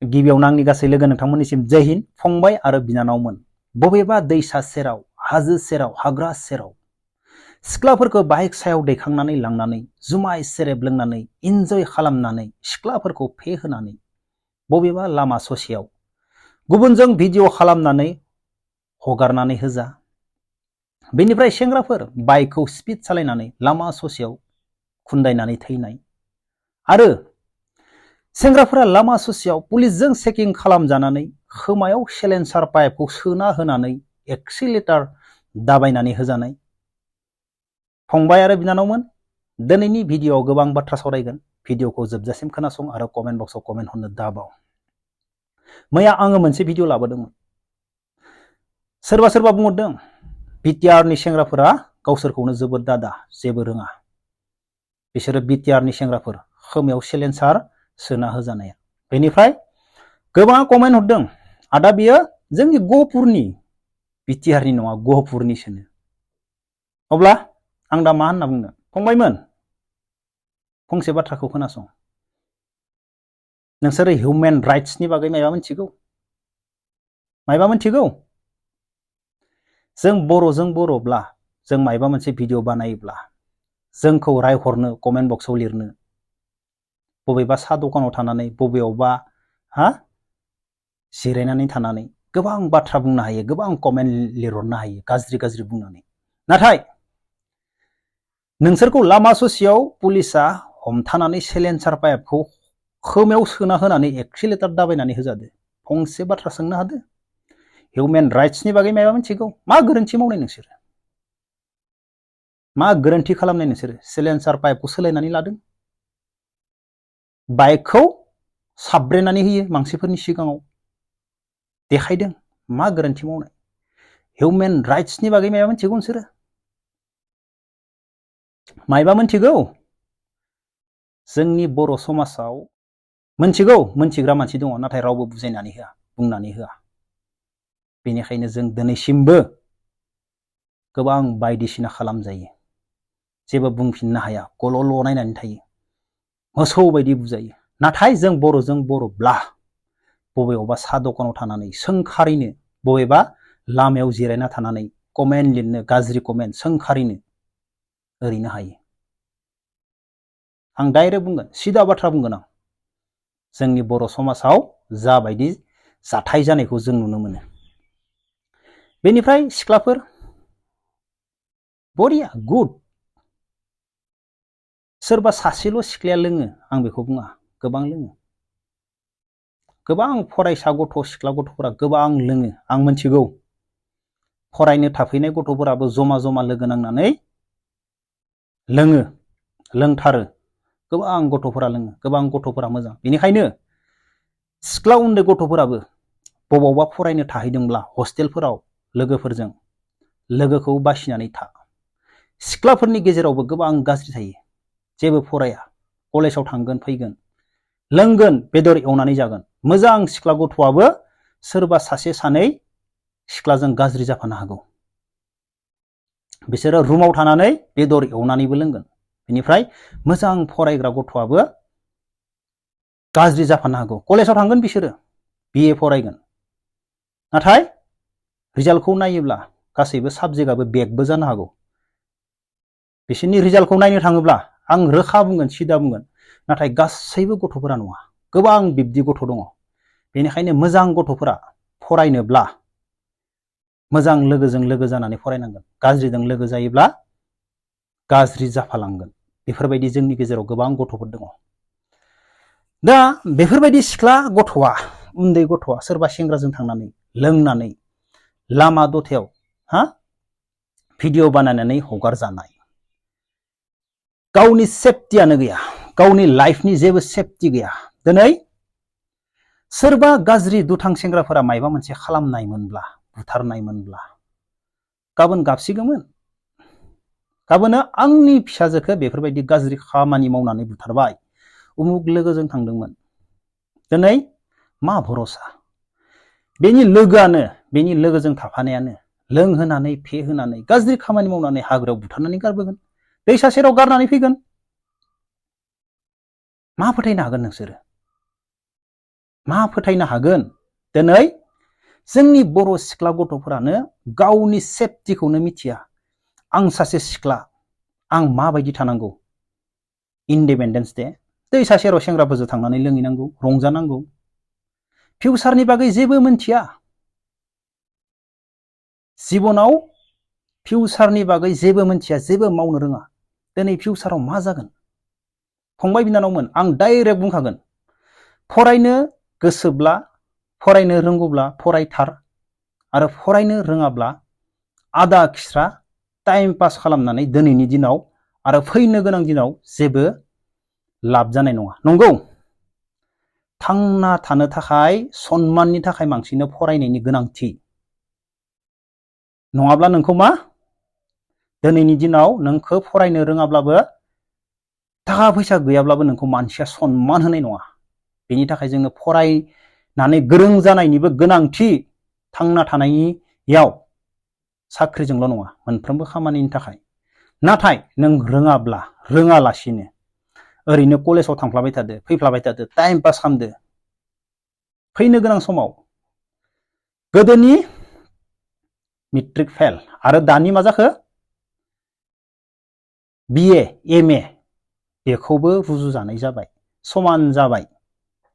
गिबियावनो आंनि गासै लोगो नोंथांमोननिसिम जय हिन्द फंबाय आरो बिनानावमोन। बबेबा दैसा सेराव, हाजो सेराव, हाग्रा सेराव सिख्लाफोरखौ बाइक सायाव दैखांनानै लांनानै जुमाय सेरेब लोंनानै इन्जय खालामनानै सिख्लाफोरखौ फेहोनानै बबेबा लामा ससेयाव गुबुनजों भिडिअ खालामनानै हगारनानै होजा। बेनिफ्राय सेंग्राफोर बाइकखौ स्पिड सालायनानै लामा ससेयाव खुन्दायनानै थैनाय आरो सेंग्राफोरा लामा ससेयाव पुलिसजों चेकिं खालामजानानै खोमायाव सिलेन्सार पाइपखौ सोना होनानै एक्सिलेटर दाबायनानै होजानाय। फंबाय आरो बिनानावमोन, दिनैनि भिडिअआव गोबां बाथ्रा सावरायगोन। भिडिअखौ जोबजासिम खोनासं आरो कमेन्ट बक्सआव कमेन्ट हरनो दाबाव। मैया आङो मोनसे भिडिअ लाबोदोंमोन। सोरबा सोरबा बुंहरदों बिटिआरनि सेंग्राफोरा गावसोरखौनो जोबोद दादा, जेबो रोङा। बिसोरो बिटिआरनि सेंग्राफोर खोमायाव सिलेन्सार सोना होजानाया। बेनिफ्राय गोबां कमेन्ट हरदों, आदा बियो जोंनि गहपुरनि, बिटिआरनि नङा, गहपुरनिसोनो। अब्ला आं दा मा होनना बुंनो? फंबायमोन, फंसे बाथ्राखौ खोनासं। नोंसोरो हिउमेन राइट्सनि बागै मायबा मिथिगौ? मायबा मिथिगौ? जों बर'जों बर'ब्ला, जों मायबा मोनसे भिडिअ बानायोब्ला जोंखौ रायहरनो, कमेन्ट बक्सआव लिरनो, बबेबा साहा दखानाव थानानै, बबेयावबा जिरायनानै थानानै गोबां बाथ्रा बुंनो हायो, गोबां कमेन्ट लिरहरनो हायो, गाज्रि गाज्रि बुंनानै। नाथाय नोंसोरखौ लामा ससेयाव पुलिसा हमथानानै सिलेन्सार पाइपखौ खोमायाव सोना होनानै एक्सिलेटर दाबायनानै होजादो। फंसे बाथ्रा सोंनो हादो? हिउमेन राइट्सनि बागै मायबा मिथिगौ? मा गोरोन्थि मावनाय नोंसोरो? मा गोरोन्थि खालामनाय नोंसोरो? सिलेन्सार पाइपखौ सोलायनानै लादों, बाइकखौ साब्रेनानै होयो मानसिफोरनि सिगाङाव देखायदों। मा गोरोन्थि मावनाय? हिउमेन राइट्सनि बागै मायबा मिथिगौ नोंसोरो? मायबा मिथिगौ? जोंनि बर' समाजाव मिथिगौ, मिथिग्रा मानसि दङ, नाथाय रावबो बुजायनानै होआ, बुंनानै होआ। बेनिखायनो जों दिनैसिमबो गोबां बायदिसिना खालामजायो, जेबो बुंफिननो हाया, गल'ल' नायनानै थायो, मोसौ बायदि बुजायो। नाथाय जों बर'जों बर'ब्ला बबेयावबा साहा दखानाव थानानै सोंखारिनो, बबेबा लामायाव जिरायना थानानै कमेन्ट लिरनो, गाज्रि कमेन्ट सोंखारिनो ओरैनो हायो। आं डाइरेक्ट बुंगोन, सिदा बाथ्रा बुंगोन आं। जोंनि बर' समाजाव जाबायदि जाथाय जानायखौ जों नुनो मोनो। बेनिफ्राय सिख्लाफोर बरिया, गुड। सोरबा सासेल' सिख्लाया लोङो आं बेखौ बुङा, गोबां लोङो। गोबां फरायसा गथ', सिख्ला गथ'फोरा गोबां लोङो, आं मिथिगौ। फरायनो थाफैनाय गथ'फोराबो जमा जमा लोगो नांनानै लोङो, लोंथारो। गोबां गथ'फोरा लोङो, गोबां गथ'फोरा मोजां। बेनिखायनो सिख्ला उन्दै गथ'फोराबो बबावबा फरायनो थाहैदोंब्ला हस्टेलफोराव लोगोफोरजों लोगोखौ बासिनानै था। सिख्लाफोरनि गेजेरावबो गोबां गाज्रि थायो, जेबो फराया, कलेजाव थांगोन फैगोन, लोंगोन, बेदर एवनानै जागोन। मोजां सिख्ला गथ'आबो सोरबा सासे सानै सिख्लाजों गाज्रि जाफानो हागौ। बिसोरो रुमाव थानानै बेदर एवनानैबो लोंगोन। बेनिफ्राय मोजां फरायग्रा गथ'आबो गाज्रि जाफानो हागौ। कलेजाव थांगोन बिसोरो, बिए फरायगोन, नाथाय रिजाल्टखौ नायोब्ला गासैबो साबजेक्टआबो बेकबो जानो हागौ। बिसोरनि रिजाल्टखौ नायनो थाङोब्ला आं रोखा बुंगोन, सिदा बुंगोन, नाथाय गासैबो गथ'फोरा नङा, गोबां बिब्दि गथ' दङ। बेनिखायनो मोजां गथ'फोरा फरायनोब्ला मोजां लोगोजों लोगो जानानै फरायनांगोन। गाज्रिजों लोगो जायोब्ला गाज्रि जाफालांगोन। बेफोरबायदि जोंनि गेजेराव गोबां गथ'फोर दङ। दा बेफोरबायदि सिख्ला गथ'आ, उन्दै गथ'आ सोरबा सेंग्राजों थांनानै लोंनानै लामा दथायाव भिडिअ बानायनानै हगारजानाय, गावनि सेफटियानो गैया, गावनि लाइफनि जेबो सेफटि गैया। दिनै सोरबा गाज्रि दुथां सेंग्राफोरा मायबा मोनसे खालामनायमोनब्ला, बुथारनायमोनब्ला गाबोन गाबसिगौमोन। गाबोनो आंनि फिसाजोखौ बेफोरबायदि गाज्रि खामानि मावनानै बुथारबाय, उमुक लोगोजों थांदोंमोन। दिनै मा भरसा? बेनि लोगोआनो, बेनि लोगोजों थाफानायानो लोंहोनानै फेहोनानै गाज्रि खामानि मावनानै हाग्रायाव बुथारनानै गारबोगोन, दैसा सेराव गारनानै फैगोन। मा फोथायनो हागोन नोंसोरो? मा फोथायनो हागोन? दिनै जोंनि बर' सिख्ला गथ'फोरानो गावनि सेफटिखौनो मिथिया। आं सासे सिख्ला, आं माबायदि थानांगौ? इन्डिपेन्डेन्स डे दैसा सेराव सेंग्राफोरजों थांनानै लोंहैनांगौ, रंजानांगौ। फिउचारनि बागै जेबो मिथिया। जिबनाव फिउचारनि बागै जेबो मिथिया, जेबो मावनो रोङा। दिनै फिउचाराव मा जागोन? फंबाय बिनानावमोन, आं डाइरेक्ट बुंखागोन, फरायनो गोसोब्ला, फरायनो रोंगौब्ला फरायथार, आरो फरायनो रोङाब्ला आदा खिस्रा टाइम पास खालामनानै दिनैनि दिनाव आरो फैनो गोनां दिनाव जेबो लाब जानाय नङा। नंगौ, थांना थानो थाखाय सन्माननि थाखाय मानसिनो फरायनायनि गोनांथि। नङाब्ला नोंखौ मा? दिनैनि दिनाव नोंखौ फरायनो रोङाब्लाबो, थाखा फैसा गैयाब्लाबो नोंखौ मानसिया सन्मान होनाय नङा। बेनि थाखाय जोंनो फरायनानै गोरों जानायनिबो गोनांथि। थांना थानायाव साख्रिजोंल' नङा, मोनफ्रोमबो खामानिनि थाखाय। नाथाय नों रोङाब्ला, रोङालासिनो ओरैनो कलेजाव थांफ्लाबाय थादो, फैफ्लाबाय थादो, टाइम पास खालामदो, फैनो गोनां समाव गोदोनि मेट्रिक फेल आरो दानि मा जाखो? बिए, एमए बेखौबो रुजुजानाय जाबाय, समान जाबाय।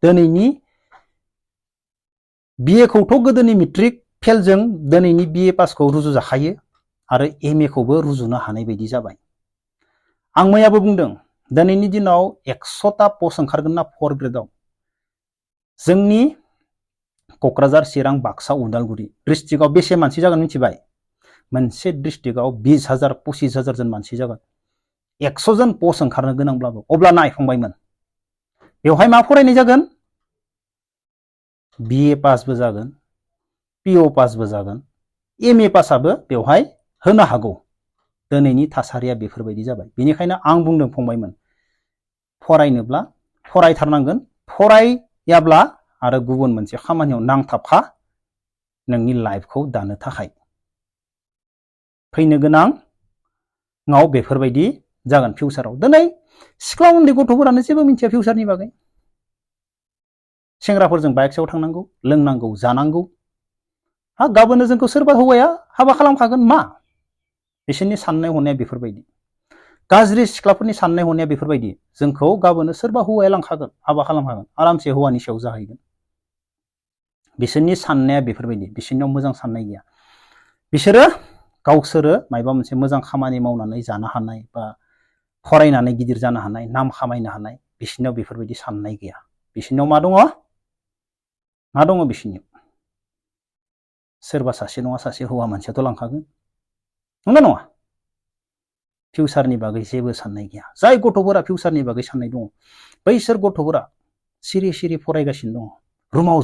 दिनैनि बिएखौथ' गोदोनि मेट्रिक फेलजों दिनैनि बिए पासखौ रुजुजाखायो, आरो एमएखौबो रुजुनो हानाय बायदि जाबाय। आं मैयाबो बुंदों, दिनैनि दिनाव 100टा पस्ट ओंखारगोन ना 4 ग्रेडआव। जोंनि क'क्राझार, चिरां, बाक्सा, उदालगुरि डिस्ट्रिक्टआव बेसे मानसि जागोन मिथिबाय? मोनसे डिस्ट्रिक्टआव 20,000 25,000 जन मानसि जागोन। 100 जन पस्ट ओंखारनो गोनांब्लाबो। अब्ला नायफंबायमोन, बेवहाय मा फरायनाय जागोन? बिए पासबो जागोन, पिअ पासबो जागोन, एमए पासआबो बेवहाय होनो हागौ। दिनैनि थासारिया बेफोरबायदि जाबाय। बेनिखायनो आं बुंदों फंबायमोन, फरायनोब्ला फरायथारनांगोन, फरायाब्ला आरो गुबुन मोनसे खामानियाव नांथाबखा, नोंनि लाइफखौ दानो थाखाय। फैनो गोनाङाव बेफोरबायदि जागोन फिउचाराव। दिनै सिख्ला उन्दै गथ'फोरानो जेबो मिथिया फिउचारनि बागै। सेंग्राफोरजों बाइक सायाव थांनांगौ, लोंनांगौ, जानांगौ। गाबोननो जोंखौ सोरबा हौवाया हाबा खालामखागोन मा? बिसोरनि साननाय हनाया बेफोरबायदि। गाज्रि सिख्लाफोरनि साननाय हनाया बेफोरबायदि, जोंखौ गाबोननो सोरबा हौवाया लांखागोन, हाबा खालामखागोन, आरामसे हौवानि सायाव जाहैगोन। बिसोरनि साननाया बेफोरबायदि, बिसोरनियाव मोजां साननाय गैया। बिसोरो गावसोरो माबा मोनसे मोजां खामानि मावनानै जानो हानाय, बा फरायनानै गिदिर जानो हानाय, नाम खामायनो हानाय, बिसोरनियाव बेफोरबायदि साननाय गैया। बिसोरनियाव मा दङ? मा दङ बिसोरनियाव? सोरबा सासे नङा सासे हौवा मानसियाथ' लांखागोन, नंगौ नङा? फिउचारनि बागै जेबो साननाय गैया। जाय गथ'फोरा फिउचारनि बागै साननाय दङ, बैसोर गथ'फोरा सिरि सिरि फरायगासिनो दङ, रुमाव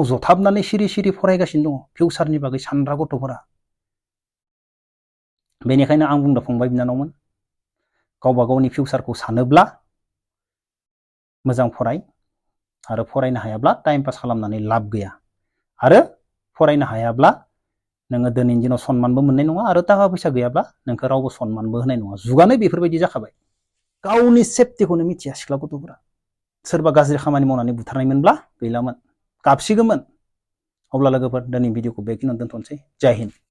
जथाबनानै सिरि सिरि फरायगासिनो दङ, फिउचारनि बागै सानग्रा गथ'फोरा। बेनिखायनो आं बुंदों फंबाय बिनानावमोन, गावबा गावनि फिउचारखौ सानोब्ला मोजां फराय, आरो फरायनो हायाब्ला टाइम पास खालामनानै लाब गैया। आरो फरायनो हायाब्ला नोङो दिनैनि दिनाव सन्मानबो मोननाय नङा, आरो थाखा फैसा गैयाब्ला नोंखौ रावबो सन्मानबो होनाय नङा। जुगानो बेफोरबायदि जाखाबाय। गावनि सेफटिखौनो मिथिया सिख्ला गथ'फोरा। सोरबा गाज्रि खामानि मावनानै बुथारनायमोनब्ला गैलामोन, गाबसिगौमोन। अब्ला लोगोफोर, दिनै भिडिअखौ बेखिनियावनो दोनथ'नोसै। जय हिन्द।